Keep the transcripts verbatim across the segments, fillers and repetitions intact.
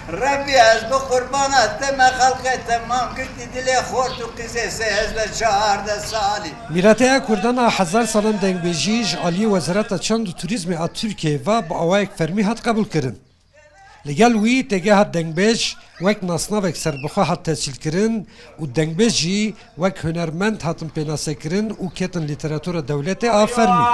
Rebî ez bi qurbana te me xelqê temam girtî dilê xort û qîzê sêzdeh çardeh salî. Mîreteya Kurdan a hezar salan dengbêjî ji aliyê Wezareta Çand û Turîzmê a Tirkiyeyê ve bi awayek fermî hat qebûlkirin. Li gel wî têgeha dengbêj wek nasnavek serbixwe hat tescîlkirin û dengbêj jî wek hunermend hatin pênasekirin û ketin lîteratura dewletê a fermî.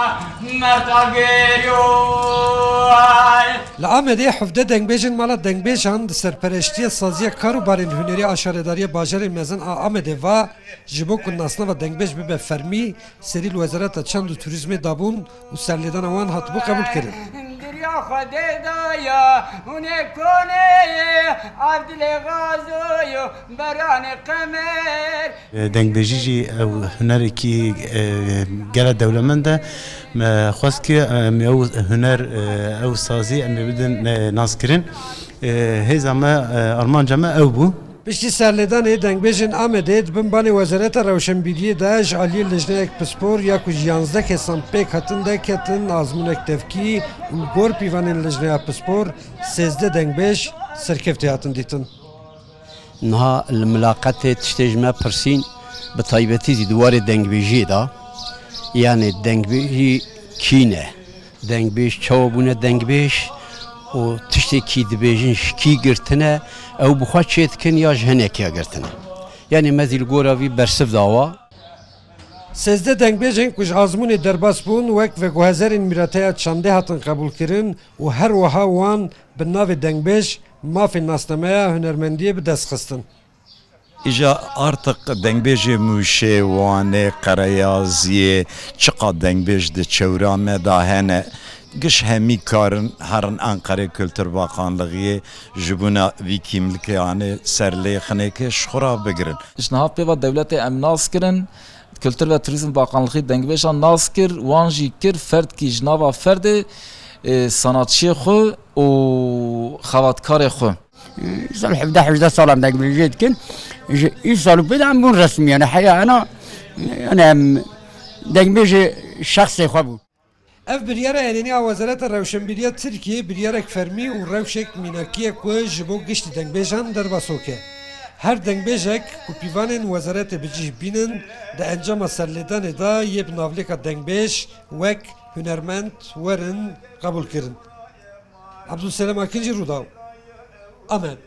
Li Amedê hevdeh dengbêjên Mala Dengbêjan di serpereştiya Saziya Kar û Barên Hunerî a Şaredariyê Bajarê Mezin a Amedê ve ji bo ku nasnava dengbêj bibe fermî, serî li Wezareta Çand û Turîzmê dabûn û serlêdana wan hatibû qebûlkirin. Diriya Xwedê daya hûnê konê ye, ev dilê Gazo yo, beranê qemer. Dengbêjî jî ew hunerekî, e, gelek dewlemend e. Me xwest ki, e, em ew huner, e, ew sazî em ê bidin, e, naskirin. E, hêza me, e, armanca me ew bû. Piştî serlêdanê dengbêjên Amedê di bin banê Wezareta Rewşenbîriyê de ji aliyê lijneyek pispor ya ku ji yanzdeh kesan pêk hatin de ketin azmûnek devkî û gor pîvanên lijneya pispor sêzdeh dengbêj serkeftî hatin dîtin. Niha li milaqetê tiştê ji me pirsîn bi taybetî jî di warê dengbêjiyê de, yanê dengbêjî kî ne? Dengbêj çawa bûne dengbêj û tiştê kî dibêjin ji kî girtine, ew bi xwe çê dikin ya ji hinekî ya girtine? Yanî me zî li gora vî bersiv dawa. Sêzdeh dengbêjên ku ji azmûnê derbas bûn wek veguhezerên mîrateya çandê hatin qebûlkirin û her wiha wan bi navê dengbêj mafê nasnameya hunermendiyê bi dest xistin. Îja artiq dengbêjê Mûşê, Wanê, Qereyaziyê, çiqa dengbêj di çewra me de hene, giş hemî karin herin Enqerê Kultur Bakanlığiyê ji bona vî kîmlikê anê serlêxinêkê ji xwe re bigirin. Ji niha pê ve dewletê em nas kirin, Kultur ve Turizm Bakanlığî dengbêjan nas kir, wan jî kir ferdkî ji nava ferdê, e, sanatçiyê xwe û xebatkarê xwe. Îsal hevdeh hejdeh salan dengbêjê dikin. Ji îsal û pê de em bûn resmî, yani heya ena, yani em dengbêjê şexsê xwe bû. Ev biryara erênî a Wezareta Rewşenbîriya Tirkiyê biryarek fermî û rewşek mînakî ye ku ji bo giştî dengbêjan derbas oke. Her dengbêjek ku pîvanên wezaretê bi cih bînin, di encama serlêdanê de yê bi navlêka dengbêj wek hunermend werin qebûlkirin. Ebdulselem Akinci, Rûdaw, Amed.